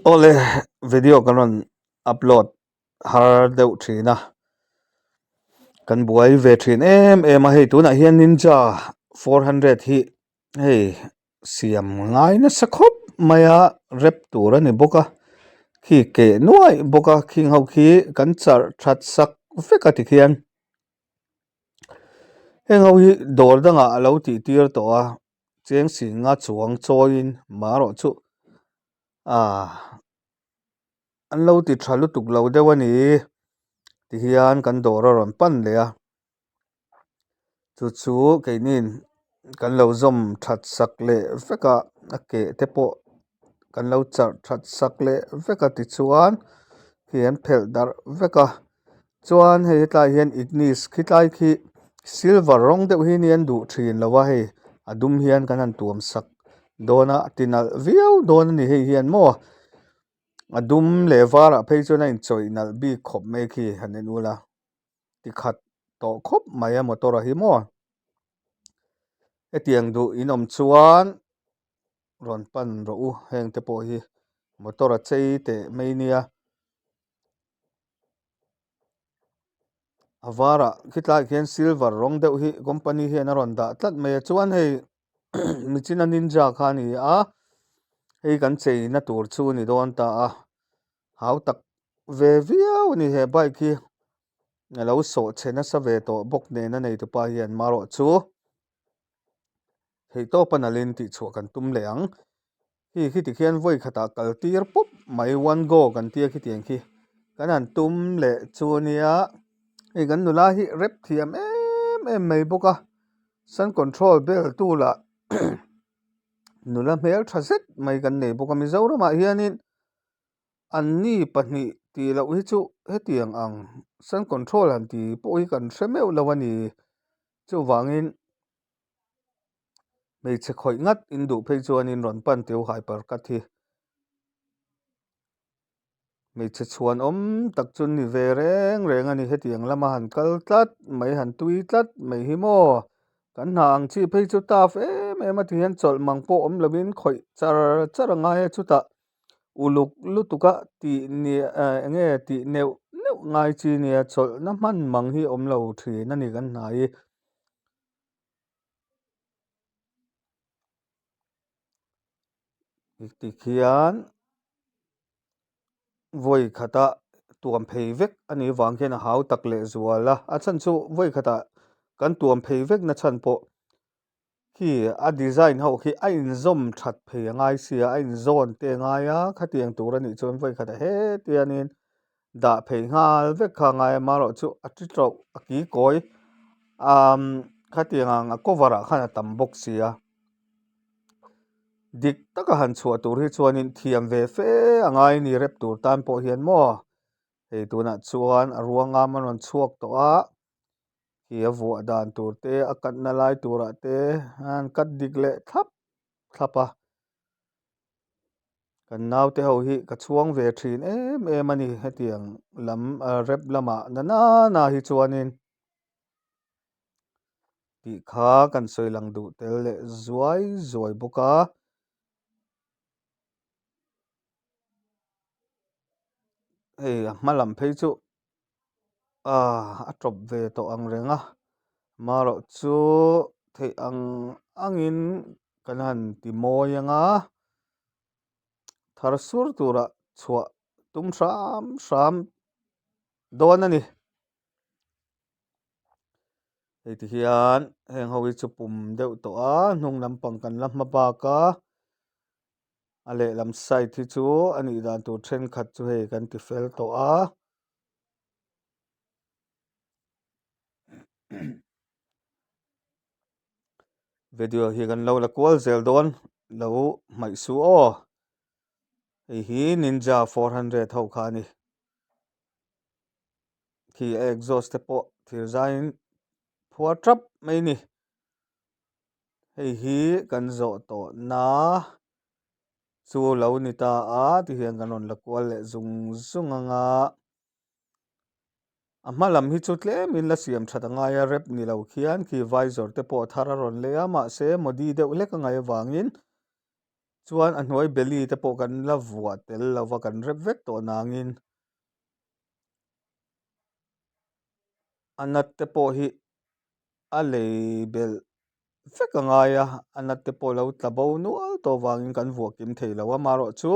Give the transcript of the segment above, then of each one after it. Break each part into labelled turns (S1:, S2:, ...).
S1: Awle video kan rawn upload har deuh thin a kan buai ve thin em em a hei tunah hian ninja 400 hi hei siam ngai nasa khawp mai a rep tur a ni bawk a khi keh nuaih bawk a khing ho khi kan charh that sak vek a tikhian heng ho hi dawr dangah a lo tih tir tawh a. Cheng singa chuang chawiin marawh chu aaa an lo ti tha lutuk lo deuh a ni tihian kan dawr a rawn pan leh a chu chu keinin kan lo zawm that sak leh vek a a keh te pawh kan lo charh that sak leh vek a tichuan khi an phelh darh vek a chuan hei hetlai hian ignis khitlai khi silver rawng deuh hi nia an duh thin lo a hei a dum hian kan han tuam sak dawn a a ti nalh viau dawn a ni hei hian maw a dum leh varah phei chuan a inchawih nalh bik khawp mai khi han en ula tikhat tawh khawp mai a motor a hi maw hetiang duh in awm chuan. rawn pan rawh u heng te pawh hi motor a chei teh mai nia a varah khitlaiah khian silver rawng deuh hi company hian a rawn dah tlat mai a chuan hei michina ninja kha a ni a hei kan cheina tur chu a ni dawn ta a hau tak ve viau a ni he bike hi a lo sawh chhe nasa ve tawh bawk nen a neitupa hian marawh chu. Theihtawp a nalhin tih chhuah kan tum leh ang. Khi khi tikhian vawi khatah kal tir pawp mai one go kan tia khitiang khi kan han tum leh chu ania. Hei kan nula hi rep thiam em em mai bawk a, sun control bel tu lah nula hmel tha zet mai kan nei bawk a. Mizoramah hianin anni pahnih tih loh hi chu hetiang ang sun control han ti pawh hi kan hre meuh lo a ni. Chuvangin hmeichhe khawih ngat in duh phei chuanin rawn pan teu hyper cut hi hmeichhe chhuan awm tak chu ni ve reng reng a ni. Hetiang lama han kal tlat mai han tui tlat mai hi maw kan hna ang chi phei chu tough em em a ti hian chawlh mang pawh awm lovin khawih char char a ngai a chutah uluk lutuk a tih ni eh eng nge tih neuh neuh ngai chi nia chawlhna hman mang hi awm lo thin a ni kan hna hi. Tikhian vawi khata tuam phei vek a nih vang hian a hau tak leh zual a, a chhan chu vawi khatah kan tuam phei vek na chhan pawh Khi a design ho khi a inzawm that phei a ngai sia, a inzawn te a ngai a, khatiang tur a nih chuan vawi khatah heti hianin dah phei nghal vek kha a ngai a, amaherawh chu a ti tauh a ki kawi umm khatiang ang a cover ah khan a tam bawk sia. Dik taka han chhuah tur hi chuanin thiam ve fe a ngai a ni rep tur tan pawh hian maw hei tunah chuan a ruangam a rawn chhuak tawh a. Khi a vuah dan tur te a katna lai turah te an cut dik leh thlap thlap a kan naute ho hi ka chhuang ve thin em em a ni hetiang lam rep lamah na nana hi chuanin tih kha kan sawi lang duh tel leh zuai zuai bawk a. Hei a hma lam phei chu ah a tawp ve tawh ang reng a marawh chu theih ang angin kan han ti mawi ang a thar sur turah chhuah tum hram hram dawn a ni. Hei ti hian heng ho hi chu pum deuh tawh a hnung lampang kan la hma bak a. A lehlam side hi chu a nih dan tur thenkhat chu hei kan ti fel tawh a. Video hi kan lo la kual zel dawn lo hmaih suh aw. Hei hi Ninja 400 ho kha a ni. Khi a exhaust te pawh thir zaiin phuar tap mai a ni. Hei hi kan zawh tawh na chu lo ni ta a tihian kan rawn la kual leh zung zung ang a a hma lam hi chu tlemin la siam that a ngai a rep ni lo khian khi visor te pawh a thar a rawn lei a mahse modi deuh hlek a ngaih avangin. Chuan a hnuai belly te pawh kan la vuah tel lo va kan rep vek tawh nangin a nut te pawh hi a lei belh vek a ngai a, a nut te pawh lo tla bo nual tawh vangin kan vuah kim thei lo a, amaherawhchu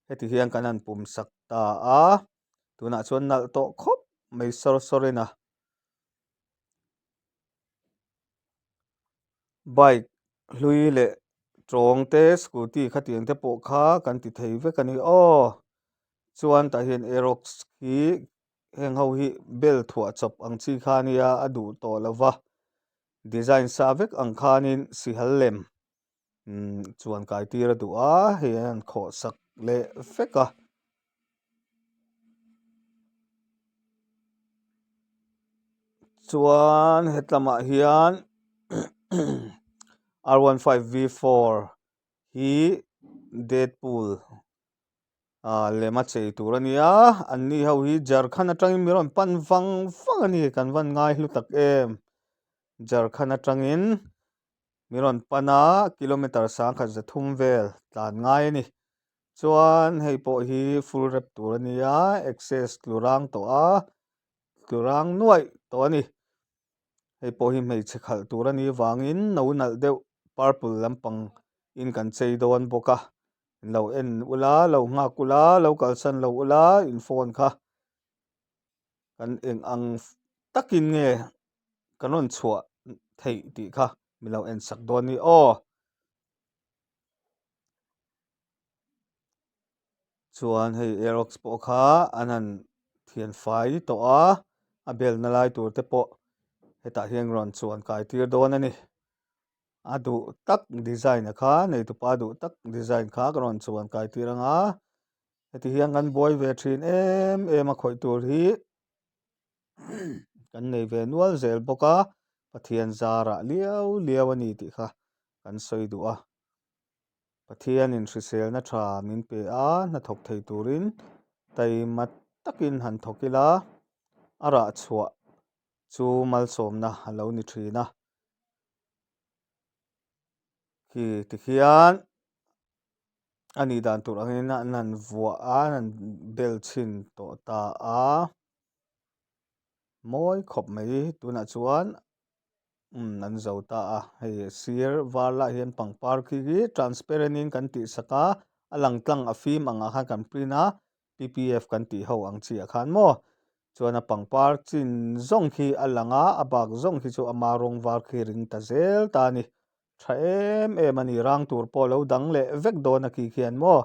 S1: heti hian kan han pum sak ta a, tunah chuan nalh tawh khawp mai sawr sawr in a. Bike hlui leh tawng te scooty khatiang te pawh kha kan ti thei vek a ni aw chuan tah hian aerox hi heng ho hi bel thuah chawp ang chi kha a nia a duh tawh lo va design sa vek ang khanin sihal lem umm chuan kai tir a duh a hei an han khawh sak leh vek a. Chuan hetlamah hian R 15 V4 hi Deadpool ah lem a chei tur a nia anni ho hi Jharkhand atangin min rawn pan vang vang a ni kan van ngai hlu tak em Jharkhand atangin min rawn pan a kilometer sangkhat zathum vel tlan ngai a ni. Chuan hei pawh hi full wrap tur a nia access tlu rang tawh a tlu rang nuaih tawh a ni hei pawh hi hmeichhe khalh tur a nih vangin no nalh deuh purple lampang in kan chei dawn bawk a lo en ula lo nghak ula lo kalsan lo ula in phone kha kan eng ang takin nge kan rawn chhuah theih tih kha min lo en sak dawn a ni aw. Chuan hei Aerox pawh kha an han thian fai tawh a, a belna lai tur te pawh hetah hian rawn chuan kai tir dawn a ni. A duh tak design a kha neitupa duh tak design kha ka rawn chuan kai tir ang a, heti hian kan buai ve thin em em a khawih tur hi kan nei ve nual zel bawk a, Pathian zarah liau liau a ni tih kha kan sawi duh a. Pathianin hriselna tha min pe a, hnathawk thei turin taima takin han thawk ila, a rah chhuah chu malsawmna a lo ni thin a. Khi tikhian a nih dan tur angin an han vuah a, an han bel chhin tawh ta a, mawi khawp mai tunah chuan. Umm an zo ta a, hei sir var lah hian pangpar khi hi transparent in kan tih sak a, a lang tlang a fim ang ah khan kan print a, ppf kan tih ho ang chi ah khan maw chuan a pangpar chin zawng khi a lang a, a bak zawng khi chu ama rawng var khi ring ta zel ta a ni, tha em em a ni rang tur pawh lo dang leh vek dawn a khi khian maw.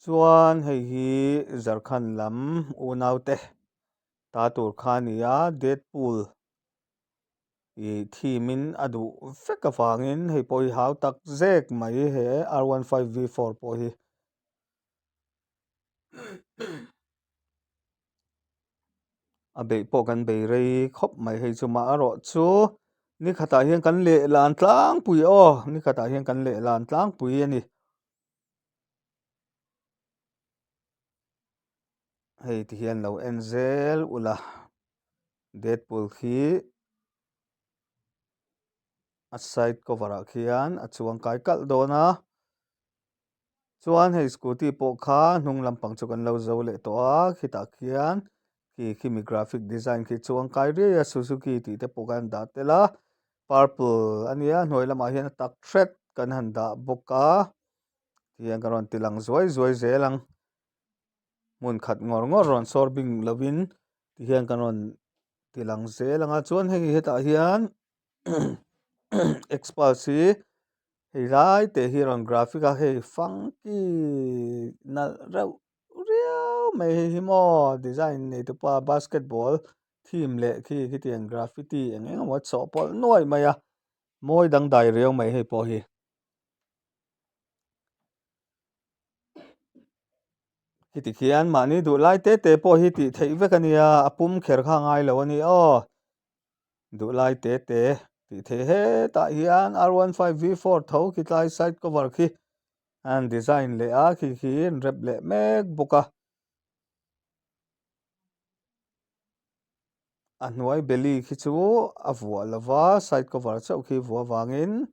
S1: Chuan hei hi Jharkhand lam unaute ta tur kha a ni a, Deadpool ih theme in a duh vek avangin hei pawh hi hau tak zek mai he R 15 V4 pawh hi. A beih pawh kan bei rei khawp mai hei chu mah erawh chu ni khatah hian kan lehlan tlangpui aw ni khatah hian kan lehlan tlangpui a ni hei ti hian lo en zel ula deadpool khi a side cover ah khian a chuang kai kalh dawn a. Chuan hei scooty pawh kha hnung lampang chu kan lo zo leh tawh a khitah khian khi khimi graphic design khi chuang kai riai a suzuki tih te pawh kan dah tel a purple a nia hnuai lamah hian a tak hret kan han dah bawk a tihian ka rawn ti lang zuai zuai zel ang hmun khat ngawr ngawr rawn sawr bing lovin tihian kan rawn ti lang zel ang a chuan hei hetah hian Xpulse hi hei lai te hi a rawn graphic a hei funky nalh reuh riau mai hei hi maw design nei te pawh a basketball theme leh khi khitiang graffiti eng eng emaw a chawhpawlh nuaih mai a mawi dangdai riau mai hei pawh hi. Khiti khian mahni duh lai te te pawh hi tih theih vek a nia a pum kher kha a ngai lo a ni aw. Duh lai te te tih theih hetah hian R 15 V4 tho khi tlai side cover khi an design leh a khi khi an rep leh mek bawk a. A hnuai belly khi chu a vuah lo va, side cover chauh khi vuah avangin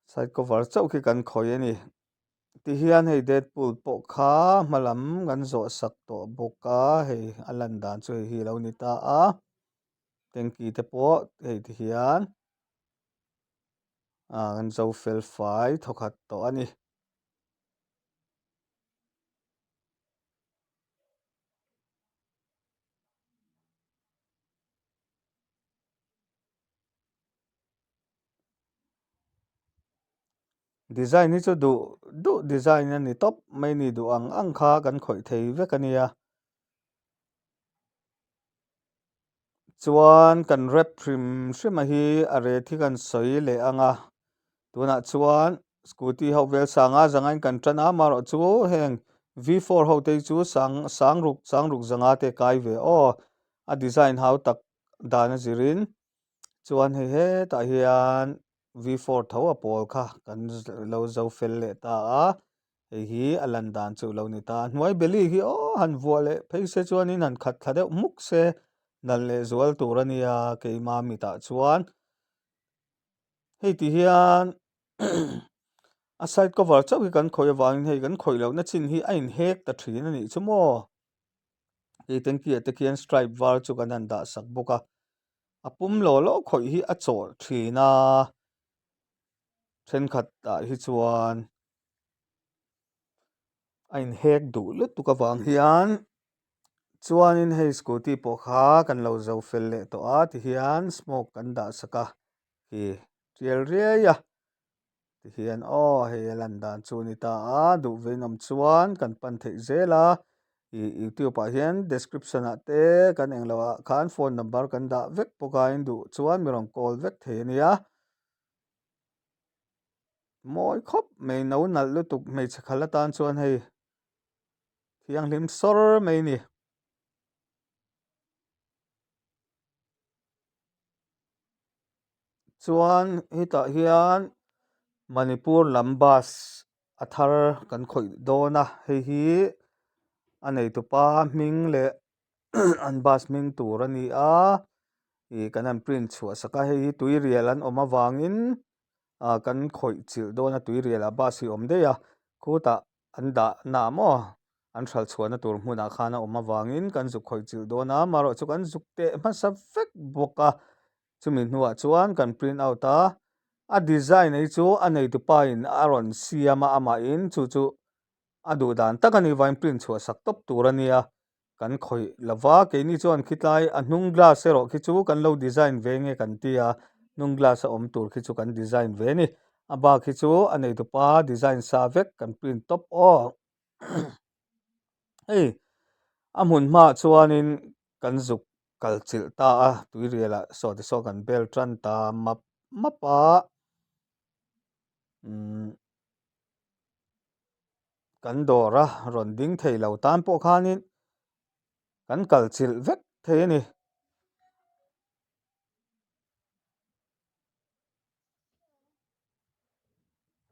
S1: side cover chauh khi kan khawih a ni. Tihian hei Deadpool pawh kha hma lam kan zawh sak tawh bawk a, hei a lan dan chu hei hi a lo ni ta a, tanky te pawh hei tihian ah kan zo fel fai thawkhat tawh a ni. Design hi chu duh duh design a ni tawp mai ni duh ang ang kha kan khawih thei vek a nia. Chuan kan rep hrim hrim a hi a ret hi kan sawi leh ang a, tunah chuan scooty ho vel sanga zangain kan tan a, amaherawh chu heng V four ho te hi chu sang sang ruk sang ruk zanga te kai ve aw, a design hau tak dan a zirin chuan hei hetah hian V four tho a pawl kha kan lo zo fel leh ta a, hei hi a lan dan chu lo ni ta a, hnuai belly hi aw han vuah leh phei se chuanin han khat thla deuh hmuk se nalh leh zual tur a nia keima mitah chuan hei ti hian a side cover chauh hi kan khawih avangin hei kan khawih lohna chin hi a inhek ta thin a nih chu maw hei tanky ah te khian stripe var chu kan han dah sak bawk a. A pum law law khawih hi a chawh thin a, thenkhat ah hi chuan a inhek duh lutuk avang hian chuanin hei scooty pawh kha kan lo zo fel leh tawh a tihian smoke kan dah sak a khi tial riai a. Tihian aw hei a lan dan chu a ni ta a, duh veinawm chuan kan pan theih zel a, ih youtube ah hian description ah te kan englo ah khan phone number kan dah vek bawk a, in duh chuan mi rawn call vek thei a nia. Mawi khawp mai no nalh lutuk hmeichhe khal atan chuan hei thianghlim sawr mai a ni. Chuan hetah hian Manipur lam bus a thar kan khawih dawn a hei hi a neitupa hming leh an bus hming tur a ni a ih kan han print chhuah sak a hei hi tuirial an awm avangin ah kan khawih chilh dawn a tuirial ah bus hi a awm daih a khutah an dah na maw? An hralh chhuahna tur hmunah khan a awm avangin kan zuk khawih chilh dawn a, amaherawh chu kan zuk teh hmasa vek bawk a. Chumi hnuah chuan kan print out a, a design ei chu a neitupa in a rawn siam a, amahin chu chu a duh dan tak a nih vangin print chhuah sak tawp tur a nia. Kan khawih lo va, keini chuan khitlai a hnung glass erawh khi chu kan lo design ve nge kan ti a, hnung glass a awm tur khi chu kan design ve a ni. A bak hi chu a neitupa design sa vek kan print tawp aw. Hei a hmun hmaah chuanin kan zuk kal chilh ta a, tuirialah saw te saw kan bel tan ta map map a. Umm. Kan dawr a rawn ding thei lo tan pawh khanin kan kal chilh vek thei a ni.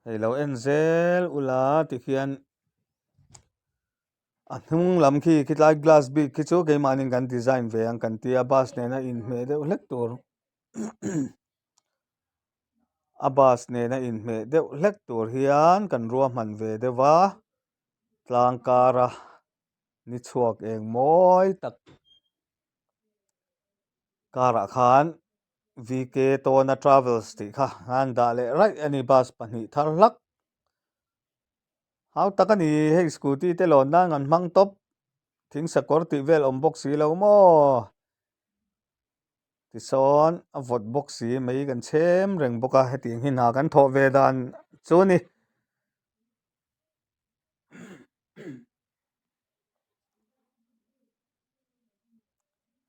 S1: Hei lo en zel ula tikhian a hnung lam khi khitlai glass bik khi chu keimahni kan design ve ang kan tia bus nena inhmeh deuh hlek tur. A bus nena inhmeh deuh hlek tur hian kan ruahman ve deuh va, tlang kara ni chhuak eng mawi tak karah khan V K Tawna Travels tih kha an dah leh raih a ni bus pahnih thar hlak. Hau tak a ni hei scooty te lawn nan an hmang tawp thing sakawr tih vel awm bawk si lo maw. Tisawn a vawt bawk si mai kan chhem reng bawk a hetiang hi hna kan thawh ve dan chu a ni.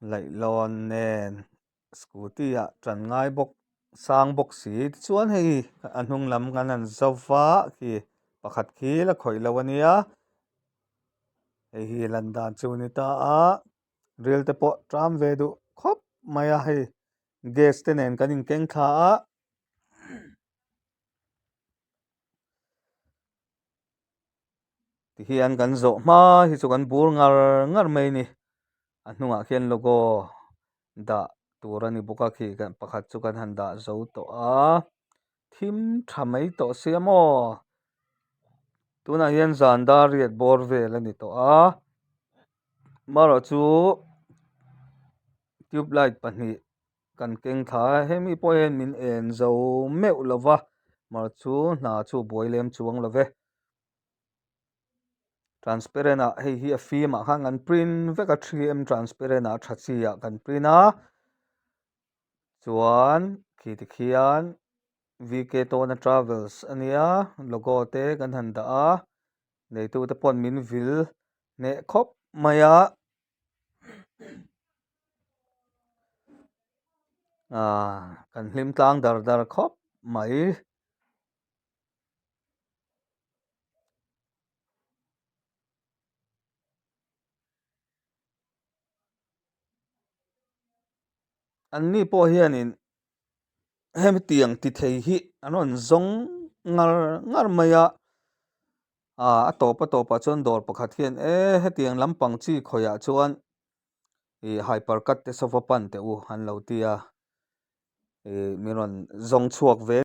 S1: Laihlawn nen scooty ah tan ngai bawk sang bawk si tichuan hei a hnung lam kan han zo va khi pakhat khi la khawih lo a nia hei hi lan dan chu a ni ta a. Rel te pawh ṭam ve duh khawp mai a hei gas te nen kan inkeng thla a. Tihian kan zawh hma hi chu kan bur ngar ngar mai a ni. A hnungah khian logo dah tur a ni bawk a khi pakhat chu kan han dah zo tawh a thim tha mai tawh sia maw tunah hian zan dar riat bawr vel a ni tawh a marawh chu tube light pahnih kan keng thla a hemi pawh hian min en zo meuh lo va marawh chu hna chu a buai lem chuang lo ve. Transparent ah hei hi a fim ah khan kan print vek a 3M transparent ah tha chi ah kan print a chuan khi tikhian VK Tawna Travels a nia logo te kan han dah a neitu te pawn min vil hneh khawp mai a ah kan hlim tlang dar dar khawp mai. An ni pawh hianin hemi tiang ti thei hi an rawn zawng ngar ngar mai a ah a tawp a tawpah chuan dawr pakhat hian e hetiang lampang chi khawiah chuan ih hyper cut te sofa pan teh u an lo ti a ih min rawn zawng chhuak ve.